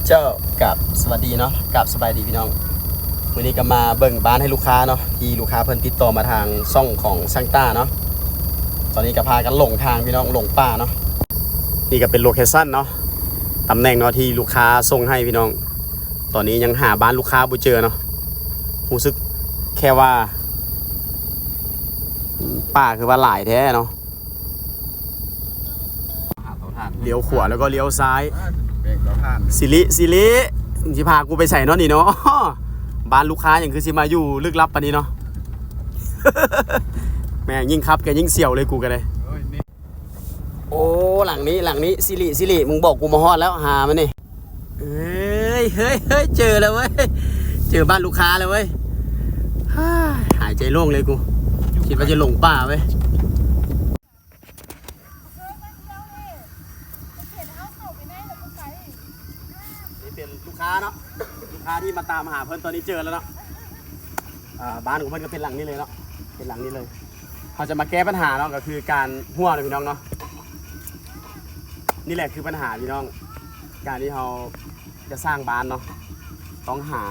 ເຈົ້າ ກາບສະຫວັດດີເນາະ ກາບສະບາຍດີພີ່ນ້ອງ. ມື້ນີ້ກໍມາເບິ່ງບ້ານໃຫ້ລູກຄ້າເນາະ ທີ່ລູກຄ້າເພິ່ນຕິດຕໍ່ມາທາງຊ່ອງຂອງຊ່າງຕ້າເນາະ. ຕອນນີ້ກໍພາກັນຫຼົງທາງພີ່ນ້ອງ ຫຼົງປ່າເນາະ. ນີ້ກໍເປັນໂລເຄຊັນເນາະ ຕຳແໜ່ງເນາະ ທີ່ລູກຄ້າສົ່ງໃຫ້ພີ່ນ້ອງ. ຕອນນີ້ຍັງຫາບ້ານລູກຄ້າບໍ່ເຈີເນາະ ຮູ້ສຶກແຄ່ວ່າ ອືມ ປ່າຄືວ່າຫຼາຍແທ້ເນາະ. ຫາເຕົາຖ່ານ ລ້ຽວຂວາແລ້ວກໍລ້ຽວຊ້າຍ. ເບຣກເຕົາຖ່ານ ສິລິ ສິລິ ມຶງຊິພາກູໄປໃສເນາະນີ້ເນາະ? ບ້ານລູກຄ້າຫຍັງຄືຊິມາຢູ່ລຶກລັບປານນີ້ເນາະ? ແມ່ງ ຍິ່ງຂັບກໍຍິ່ງສຽວເລີຍ ກູກໍໄດ້. ໂອ້ຍ ໂອ້ ຫຼັງນີ້ ຫຼັງນີ້ ສິລິ ສິລິ ມຶງບອກກູມາຮອດແລ້ວ ຫາມັນນີ້. ເອີຍ ເຮີ້ຍ ເຮີ້ຍ ເຈີແລ້ວເວີ້ຍ ເຈີບ້ານລູກຄ້າແລ້ວເວີ້ຍ. ຫາຍໃຈໂລ່ງເລີຍກູ ຄິດວ່າຈະຫຼົງປ່າເວີ້ຍ. ນີ້ເປັນລູກຄ້າເນາະ ລູກຄ້າທີ່ມາຕາມຫາເພິ່ນ ຕອນນີ້ເຈີແລ້ວເນາະ. ອ່າ ບ້ານຂອງເພິ່ນກໍເປັນຫຼັງນີ້ເລີຍເນາະ ເປັນຫຼັງນີ້ເລີຍ. ເຮົາຈະມາແກ້ບັນຫາເນາະ ກໍຄືການຮົ່ວເນາະ ພີ່ນ້ອງເນາະ. ນີ້ແຫຼະຄືບັນຫາ ພີ່ນ້ອງ ການທີ່ເຮົາຈະສ້າງບ້ານເນາະ ຕ້ອງຫາ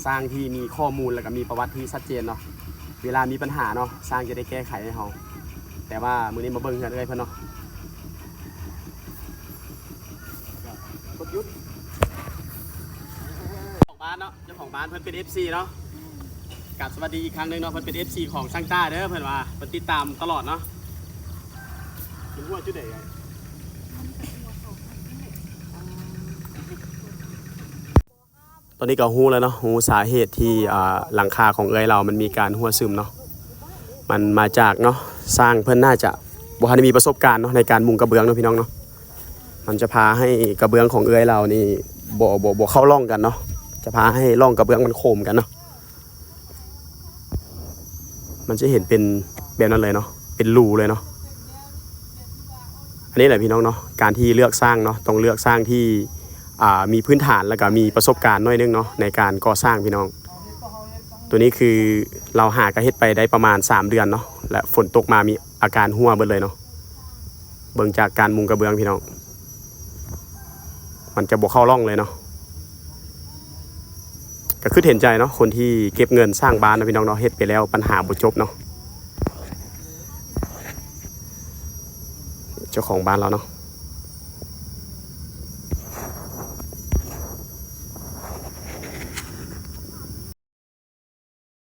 ຊ່າງທີ່ມີຂໍ້ມູນ ແລ້ວກໍມີປະຫວັດທີ່ຊັດເຈນເນາະ. ເວລາມີບັນຫາເນາະ ຊ່າງຈະໄດ້ແກ້ໄຂໃຫ້ເຮົາ. ແຕ່ວ່າມື້ນີ້ມາເບິ່ງເຮືອນເອື້ອຍເພິ່ນເນາະ. ເຈົ້າຂອງບ້ານເນາະ ເຈົ້າຂອງບ້ານເພິ່ນເປັນເອັຟຊີເນາະ. ກາບສະຫວັດດີອີກຄັ້ງໜຶ່ງເນາະ ເພິ່ນເປັນເອັຟຊີຂອງຊ່າງຕ້າເດີ ເພິ່ນວ່າເພິ່ນຕິດຕາມຕະຫຼອດເນາະ. ເປັນຮົ່ວຈຸດໃດ? ຕອນນີ້ກໍຮູ້ແລ້ວເນາະ ຮູ້ສາເຫດທີ່ ອ່າ ຫຼັງຄາຂອງເອື້ອຍລາວມັນມີການຮົ່ວຊຶມເນາະ. ມັນມາຈາກເນາະ ຊ່າງເພິ່ນໜ້າຈະບໍ່ທັນໄດ້ມີປະສົບການເນາະ ໃນການມຸງກະເບື້ອງເນາະ ພີ່ນ້ອງເນາະ. ມັນຈະພາໃຫ້ກະເບື້ອງຂອງເອື້ອຍລາວນີ້ບໍ່ ບໍ່ ບໍ່ເຂົ້າຮ່ອງກັນເນາະ ຈະພາໃຫ້ຮ່ອງກະເບື້ອງມັນໂຄ້ງກັນເນາະ. ມັນຈະເຫັນເປັນແບບນັ້ນເລີຍເນາະ ເປັນຮູເລີຍເນາະ. ອັນນີ້ແຫຼະ ພີ່ນ້ອງເນາະ ການທີ່ເລືອກຊ່າງເນາະ ຕ້ອງເລືອກຊ່າງທີ່ ອ່າ ມີພື້ນຖານ ແລ້ວກໍມີປະສົບການໜ້ອຍໜຶ່ງເນາະ ໃນການກໍ່ສ້າງ ພີ່ນ້ອງ. ໂຕນີ້ຄືລາວຫາກໍເຮັດໄປໄດ້ປະມານສາມເດືອນເນາະ ແລະ ຝົນຕົກມາມີອາການຮົ່ວເບິດເລີຍເນາະ. ເບິ່ງຈາກການມຸງກະເບື້ອງ ພີ່ນ້ອງ ມັນຈະບໍ່ເຂົ້າຮ່ອງເລີຍເນາະ. ກໍຄິດເຫັນໃຈເນາະ ຄົນທີ່ເກັບເງິນສ້າງບ້ານເນາະ ພີ່ນ້ອງເນາະ ເຮັດໄປແລ້ວບັນຫາບໍ່ຈົບເນາະ. ເຈົ້າຂອງບ້ານລາວເນາະ